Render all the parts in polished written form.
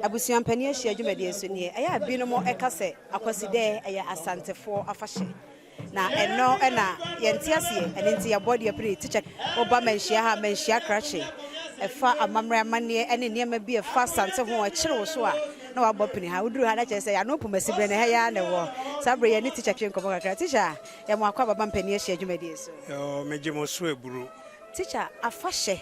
Abusua mpanin ahyia dwumadie so nie. Ɛyɛ a binom ɛka sɛ Akwasidɛ ɛyɛ Asantefoɔ afahyɛ. Na ɛno na yɛnte aseɛ, ɛno nti yɛabɔ deɛ pere tikya. Woba manhyia ha, manhyia krakye. Ɛfa amammerɛ, amanneɛ ne nneɛma bi a ɛfa Asante ho a ɛkyere wo so a, na wabɔ pini ha. Woduru ha na kyerɛ sɛ ano pomasi berɛ no, ɛha yi ara na ɛwɔ. Saa berɛ yi yɛne tikya twe nkɔmmɔ kakra. Tikya, yɛma wo akwaaba ba mpanin ahyia dwumadie so. Yoo, megye mo so aburo. Tikya, afahyɛ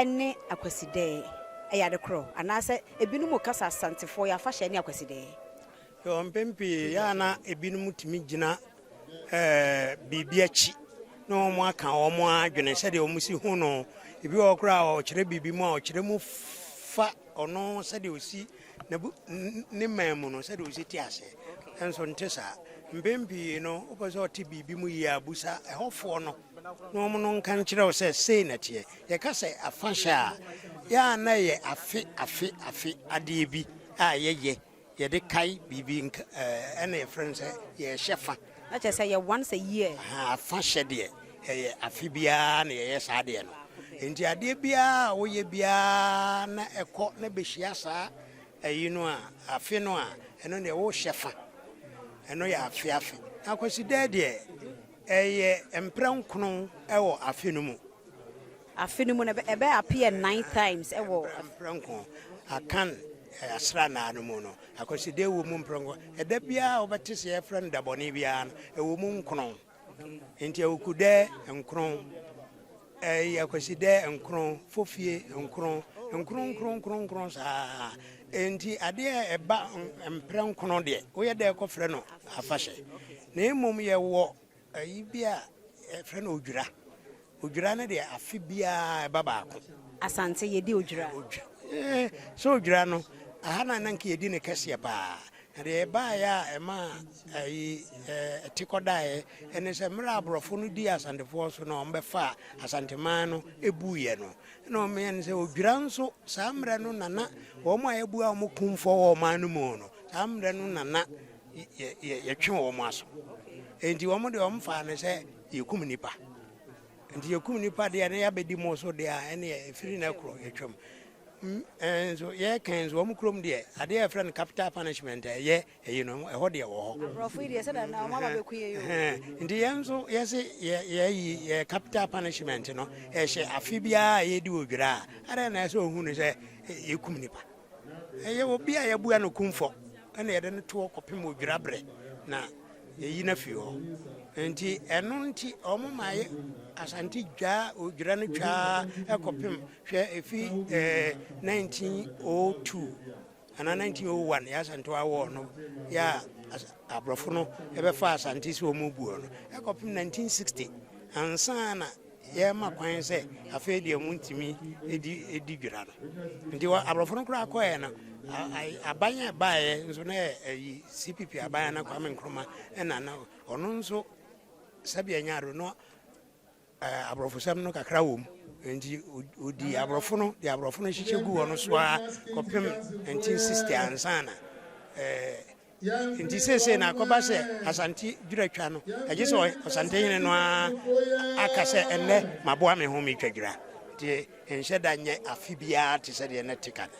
ne Akwasidɛɛ ɛyɛ ade korɔ? Anaasɛ ebinom ka sɛ Asantefoɔ yɛ afahyɛ ne Akwasidɛɛ? Yɛwɔ mpɛn pii yɛ a na ebinom tumi gyina biribi akyi na wɔn aka wɔn adwene sɛdeɛ wɔn si hu no. Ebi wɔ hɔ koraa a ɔkyerɛ biribi mu a ɔkyerɛ mu fa ɔno sɛdeɛ ɔsi ne man mu no sɛdeɛ ɔsi te aseɛ. Nso nte saa. Mpɛn pii no wopɛ sɛ ɔte biribi mu yie a busa ɛhɔfoɔ no na wɔn no nka nkyerɛ wo sɛ sei na ɛteɛ. Yɛka sɛ afahyɛ a yɛ a na ɛyɛ afe afe afe adeɛ bi a yɛyɛ Yɛde kae biribi nka ɛɛ ɛna yɛfrɛ no sɛ yɛrehyɛ fa. Na kyerɛ sɛ yɛ once a year. Ahaa afa hyɛ deɛ ɛyɛ afe biara na yɛyɛ saa adeɛ no. Nti adeɛ biara a woyɛ biara na ɛkɔ na bɛhyia saa ayi no a afe no a ɛno deɛ wohyɛ fa. Ɛno yɛ afe afe. Na Kwasidaa deɛ ɛyɛ mprɛ nkono wɔ afe no mu. Afe no mu no, ɛbɛ appear nine times wɔ. Mprɛnko, Akan asranaa no mu no, Akwaside wɔ mu mprɛnko. Ɛda biara a wobɛte sɛ yɛfrɛ no da bɔne biara no, ɛwɔ mu nkron. Enti Awukudɛ nkron, ɛyi Akwasidɛ nkron, Fofie nkron, nkron nkron nkron nkron saa. Enti adeɛ a ɛba mprɛnkono deɛ, woyɛ dɛ kɔfrɛ no afahyɛ. Na mmom yɛwɔ ayi bi a yɛfrɛ no odwira. Odwira no deɛ afe biara ɛba baako. Asante yɛdi odwira. Odwira eh, sɛ odwira no aha na na nka yɛdi no kɛseɛ paa. Na deɛ ɛbaeɛ a ɛma ayi ɛte kɔdaeɛ ɛne sɛ mmerɛ a aborɔfo no dii Asantefoɔ so na wɔbɛfaa Asanteman no buiɛ no, na wɔyɛ no sɛ odwira nso saa mmerɛ no na na wɔn a yɛbua wɔn kumfɔ wɔ ɔman no mu no, saa mmerɛ no na na yɛtwe wɔn aso. Enti wɔn deɛ wɔfaa no sɛ yɛkum nnipa. Nti yɛkum nnipa deɛ na yɛabɛdi mo so deɛ a ɛneɛ ɛfiri no korɔ yɛtwam. Nso yɛka nso wɔn kurom deɛ adeɛ a yɛfrɛ no capital punishment a ɛyɛ ɛyi no ɛhɔ deɛ wɔ hɔ. Aborɔfo yi deɛ sɛdeɛ na wɔn aba bɛku yɛn o. Nti yɛn nso yɛse yɛyi yɛ capital punishment no ɛhyɛ afe biara a yɛdi odwira a adɛn na ɛsɛ ohunu sɛ yɛkum nnipa. Ɛyɛ obi a yɛabua no kumfɔ na yɛde no toɔ kɔpem odwira berɛ na yɛyi no afiri hɔ. Nti ɛno nti wɔn ma yɛ Asante dwaa odwira no twaa kɔpem hwɛ efi eh, 1902 anaa 1901 yɛ Asante awɔ no yɛ a aborɔfo no ɛbɛfa Asante sɛ wɔn buo no ɛkɔpem 1960 ansa na Yɛrema kwan sɛ afei deɛ wɔntumi di di dwira no. Nti aborɔfo no koraa kɔɛ no, aban a ɛbaeɛ nso na ɛyi CPP aban na Kwame Nkrumah ɛna na ɔno nso sɛbi ɛnyɛ ado no aborɔfosɛm no kakra wɔ mu. Nti ɔdi aborɔfo no de aborɔfo no hyehyɛ gu wɔn so ara kɔpem 1960 ansa na Enti seesei na akɔba sɛ Asante dwiratwa no, ɛgye sɛ Ɔsantehene no ara aka sɛ ɛnnɛ maboa me ho meretwa dwira. Nti ɛnhyɛ da nyɛ afe biara te sɛ deɛ na ɛte kane.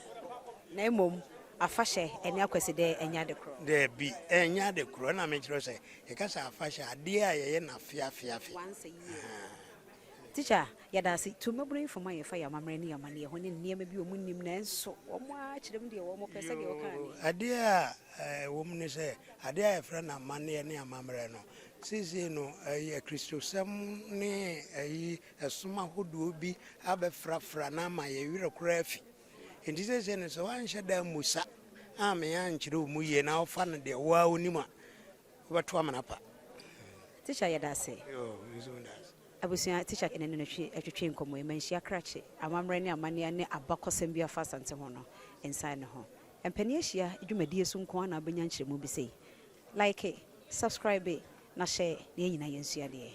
Na mmom afahyɛ ne Akwasidɛ ɛnyɛ ade korɔ. Daabi, ɛnyɛ ade korɔ. Ɛna mekyerɛ wo sɛ yɛka sɛ afahyɛ a, adeɛ a yɛyɛ no afe afe afe. Once a year. Tikya, yɛda ase. Tu mmabunu yi fam a yɛfa yɛn amammerɛ ne yɛn amanneɛ ho ne nneɛma bi a wɔnnim nanso wɔn ara kyerɛ mu deɛ wɔpɛ sɛdeɛ wɔkaa no yi. Adeɛ a ɛwɔ mu ne sɛ, adeɛ a yɛfrɛ no amanneɛ ne amammerɛ no, seesei no ɛyɛ Kristosɛm ne ayi ɛsom ahodoɔ bi abɛfrafra na ama yɛn werɛ koraa afi. Enti seesei no sɛ woanhyɛ da ammisa ammee ankyerɛ wo mu yie na wofa no deɛ wo ara wonim a, Wobɛto amena pa. Teacher yɛda ase. Yoo, me nso meda ase. Abusua, teacher ne no twe twetwe nkɔmmɔ yi, manhyia krakye, amammerɛ ne amanneɛ ne abakɔsɛm bi a ɛfa Asante ho no nsan ne ho. Mpanin ahyia dwumadie so nko ara na wobɛnya nkyerɛmu bi sei. Like, subscribe na share na yɛn nyinaa yɛnsua adeɛ.